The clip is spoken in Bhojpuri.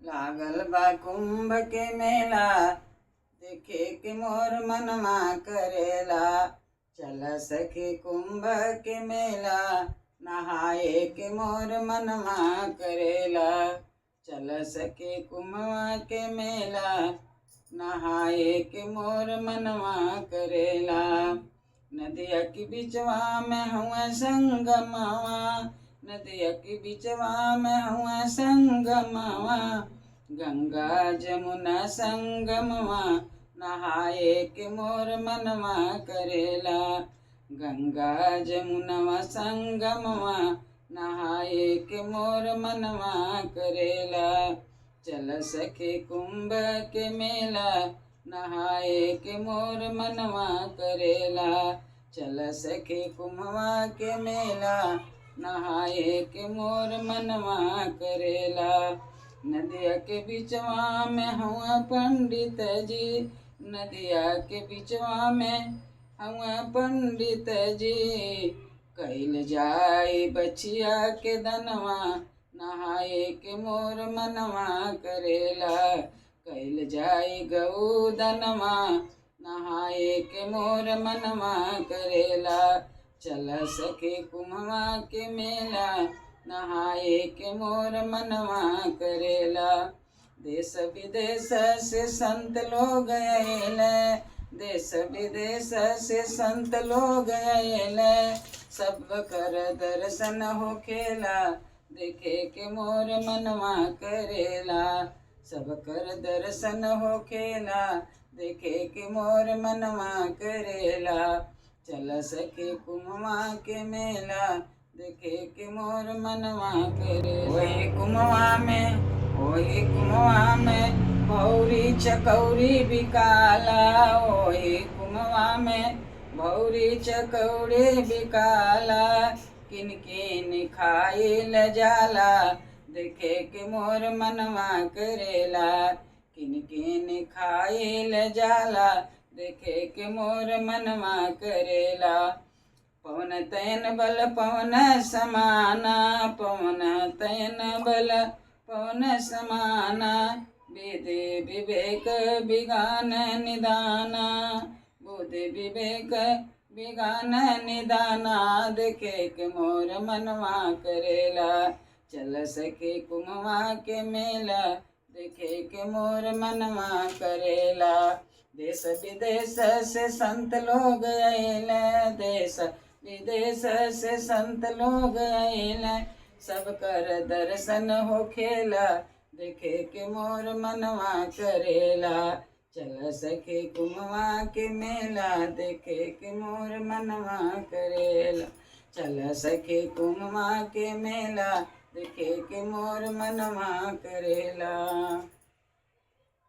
लागल बा कुंभ के मेला, देखे के मोर मनवा करेला। चल सखी कुंभ के मेला, नहाए के मोर मनवा करेला। चल सखी कुंभ के मेला, नहाए के मोर मनवा करेला। नदिया के बिचवा में हुआ संगमवा, नदिया के बिचवा में हुआ संगमवा। गंगा जमुना संगमवा, नहाए के मोर मनवा करेला। गंगा जमुनवा संगमवा, नहाए के मोर मनवा करेला। चल सखे कुंभ के मेला, नहाए के मोर मनवा करेला। चल सखे कुंभवा के मेला, नहाए के मोर मनवा करेला। नदिया के बिचवा में हुआ पंडित जी, नदिया के बिचवा में हुआ पंडित जी। कैल जाई बचिया के दनवा, नहाए के मोर मनवा करेला। कैल जाई गऊ दनवा, नहाए के मोर मनवा करेला। चल सखे कुम्हवा के मेला, नहाए के मोर मनवा करेला। देश विदेश से संत लोग आएले, देश विदेश से संत लोग आएले। सब कर दर्शन होखेला, देखे के मोर मनवा करेला। सब कर दर्शन होखेला, देखे के मोर मनवा करेला। चल सके कुम्हवा के मेला, देखे के मोर मनवा करेला। ओही कुम्हवा में, ओही कुम्हवा में भौरी चकौरी बिकाला। ओही कुम्हवा में भौरी चकौरी बिकाला। किन किन खाइल जाला, देखे के मोर मनवा करेला। किन किन खाइल जाला, देखे के मोर मनवा करेला। पवन तयन बल पवन समाना, पवन तयन बल पवन समाना। विधि विवेक विगान निदाना, बुद्धि विवेक विगान निदाना। देखे के मोर मनवा करेला। चल सके कुम्हवा के मेला, देखे के मोर मनवा करेला। देश विदेश से संत लोग आएले, देश विदेश से संत लोग आएले। सब कर दर्शन होखेला, देखे के मोर मनवा करेला। चल सखे कुम्हवा के मेला, देखे के मोर मनवा करेला। चल सखे कुम्हवा के मेला, देखे के मोर मनवा करेला।